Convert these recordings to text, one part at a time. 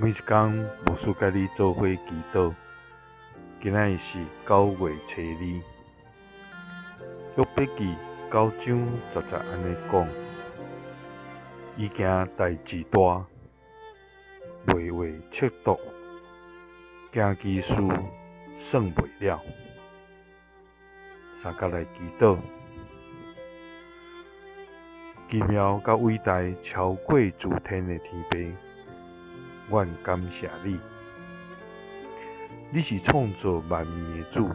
每一工牧師佮你做伙祈禱，今仔日是9月初2。約伯記9章10節按呢講：伊行代誌大，袂話測度，行奇事算袂了。三佮來祈禱，奇妙佮偉大超過諸天的天父，阮感謝你。你是創造萬物的主，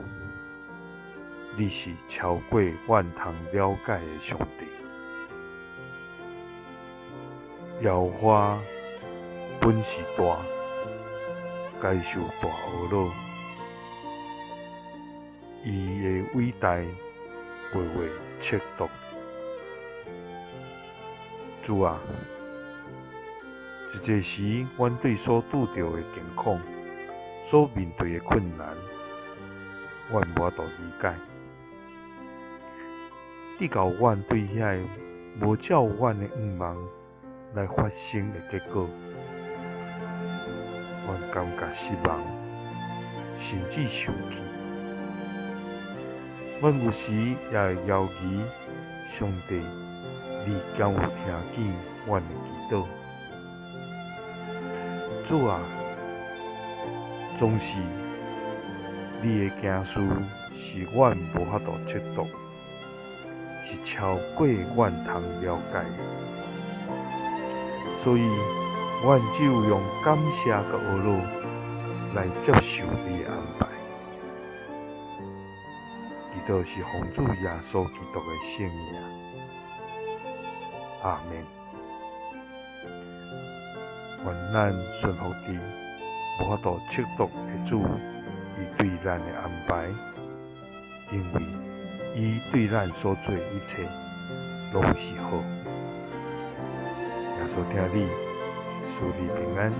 你是超過阮通了解的上帝。耶和華本是大，該受大呵咾。伊的偉大袂話測度。主啊，一濟時，阮對所拄著的境況、所面對的困難，阮無法度理解。直到阮對遐个無照阮的願望來發生的結果，阮感覺失望，甚至受氣。阮有時也會猶疑上帝，你敢有聽見阮的祈禱？主啊，總是你的行事是阮無法度測度，是超過阮通了解的。所以，阮只有用感謝佮呵咾來接受你的安排。祈禱是奉主耶穌基督的聖名。阿們。願咱順服佇無法度測度的主，伊對咱的安排，因為伊對咱所做的一切攏是好。耶穌疼你，賜你平安。